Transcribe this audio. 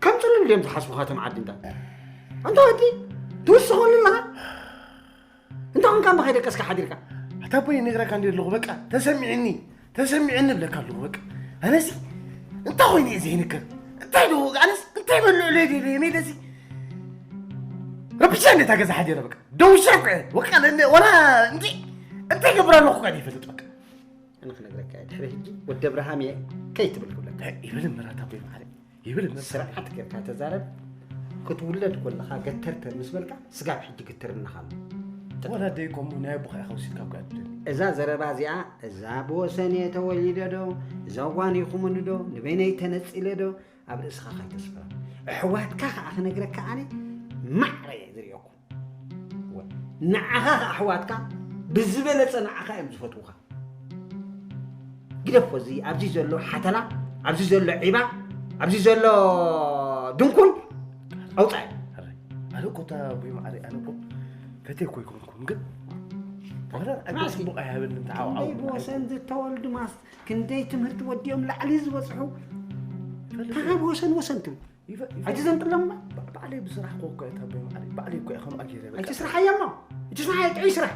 ከም ጽሉል ድዮም ዝሓስቡኻ እቶም ዓዲ እንታ? ኣንታ ወዲ፣ ትውስኸሉ ኣለኻ? እንተ ኾንካ እምባ ከይደቀስካ ሓዲርካ? ኣታ ኣቦይ ነግረካ እንዲ ኣለኹ፣ በቃ ተሰሚዕኒ፣ ተሰሚዕኒ እብለካ ኣለኹ፣ በቃ። ኣነሲ እንታይ ኮይነ እየ ዘይንከር? እንታይ ዶ፣ ኣነስ እንታይ በልዑ ለይ ደለ፣ ሜደሲ ረብሻ እንዴት ኣገዛ ሓዲረ፣ በቃ። ደውሻ እኮ እየ፣ በቃ፣ ለለ፣ ወላ እንዲ እንታይ ገብር ኣለኹ እኳ ዘይፈልጥ፣ በቃ። ኣነ ክነግረካ እየ፣ ድሕሪ ሕጂ ወዲ ኣብርሃም እየ ከይትብል ክብለካ። ይብል እምበር ኣታ ኣቦይ መዓረይ፣ ይብል እምበር። ስርዓት ጌርካ ተዛረብ። ክትውለድ ከለኻ ገተርተር ምስ በልካ፣ ስጋብ ሕጂ ግትርናኻ ኣሎ። ወላ ደይ ኮሙ ናይ ኣቦኻ ኢኻ ወሲድካ እኮ እያ ትብለኒ። እዛ ዘረባ እዚኣ፣ እዛ ብወሰን እየ ተወሊደ ዶ፣ እዛ እዋን ይኹምኒ ዶ፣ ንበይነይ ተነጺለ ዶ፣ ኣብ ርእስኻ ከይተስፍራ። ኣሕዋትካ ከኣ ክነግረካ ኣነ ማዕረ እየ ዝርእየኩም። ወ-፣ ንዓኻ ከኣ ኣሕዋትካ ብዝበለጸ ንዓኻ እዮም ዝፈትዉኻ። ግደፎ፣ እዚ ኣብዚ ዘሎ ሓተላ፣ ኣብዚ ዘሎ ዒባ፣ ኣብዚ ዘሎ ድንኩል ኣውጻእ። ኣረ፣ ኣነ እኮ እታ ኣቦይ መዓረይ፣ ኣነ እኮ ፈትየ እኮ ኣይኮንኩን፣ ግን ዋላ ኣገ ማስኪ፣ ጽቡቕ ኣይሃበንን ተዓው ዓው። ክንደይ ብወሰን ዝተወልዱ ማስ-፣ ክንደይ ትምህርቲ ወዲኦም ላዕሊ ዝበጽሑ፣ ፈለጠ። እንታይ ብወሰን ወሰን ትብል? ይፈ-፣ ይፈ-፣ ኣይትዘንጥሎም እባ። ባ-፣ ባዕለይ ብስራሕ እኮ እኮ እታ ኣቦይ መዓረይ፣ ባዕለይ እኮ እየ ከምኣ ገይረ በቃ። ኣይትስራሕ እያ እሞ። እቲ ስራሕ ጥዑይ ስራሕ።